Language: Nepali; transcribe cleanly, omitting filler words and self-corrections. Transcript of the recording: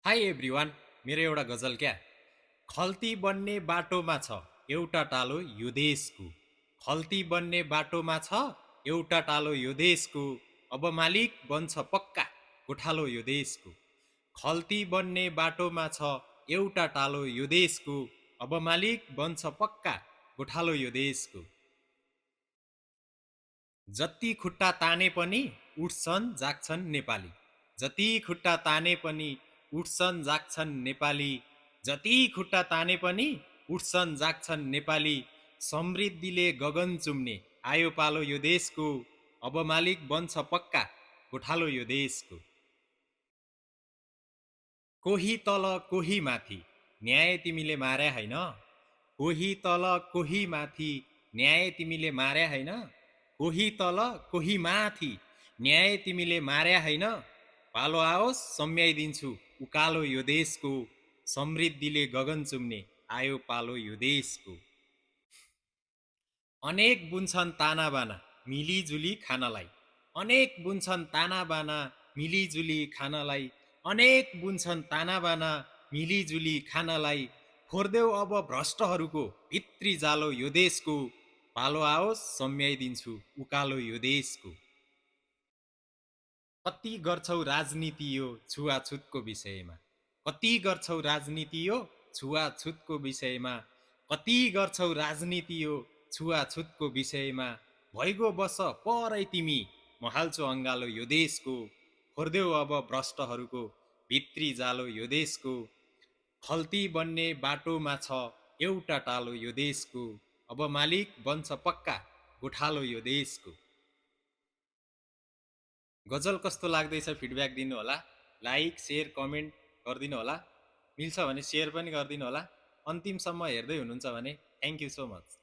हाई एभ्रिवान, मेरो एउटा गजल क्या। खल्ती बन्ने बाटोमा छ एउटा टालो यो देशको। खल्ती बन्ने बाटोमा छ एउटा टालो यो देशको। अब मालिक बन्छ पक्का गोठालो यो देशको। खल्ती बन्ने बाटोमा छ एउटा टालो यो देशको। अब मालिक बन्छ पक्का गोठालो यो देशको। जति खुट्टा ताने पनि उठ्छन् जाग्छन् नेपाली। जति खुट्टा ताने पनि उठ्छन् जाग्छन् नेपाली। जति खुट्टा ताने पनि उठ्छन् जाग्छन् नेपाली। समृद्धिले गगन चुम्ने आयो पालो यो देशको। अब मालिक बन्छ पक्का गोठालो यो देशको। कोही तल कोही माथि न्याय तिमीले मार्या हैन। कोही तल कोही माथि न्याय तिमीले मार्या हैन। कोही तल कोही माथि न्याय तिमीले मार्या हैन। पालो आओस् सम्याइदिन्छु उकालो यो देशको। समृद्धिले गगन चुम्ने आयो पालो यो देशको। अनेक बुन्छन् ताना बाना मिलिजुली खानलाई। अनेक बुन्छन् ताना बाना मिलिजुली खानलाई। अनेक बुन्छन् ताना बाना मिलिजुली खानलाई। फोर्देऊ अब भ्रष्टहरूको भित्री जालो यो देशको। पालो आओस् सम्याइदिन्छु उकालो यो देशको। कति गर्छौ राजनीति यो छुवाछुतको विषयमा। कति गर्छौ राजनीति यो छुवाछुतको विषयमा। कति गर्छौ राजनीति यो छुवाछुतको विषयमा। भइगो बस परै तिमी म हाल्छु अङ्गालो यो देशको। खोर्देऊ अब भ्रष्टहरूको भित्री जालो यो देशको। खल्ती बन्ने बाटोमा छ एउटा टालो यो देशको। अब मालिक बन्छ पक्का गोठालो यो देशको। गजल कस्तो लाग्दैछ फिडब्याक दिनु होला। लाइक शेयर कमेन्ट गरिदिनु होला। मिल्छ भने शेयर पनि गरिदिनु होला। अन्तिमसम्म हेर्दै हुनुहुन्छ भने थ्याङ्क यू सो मच।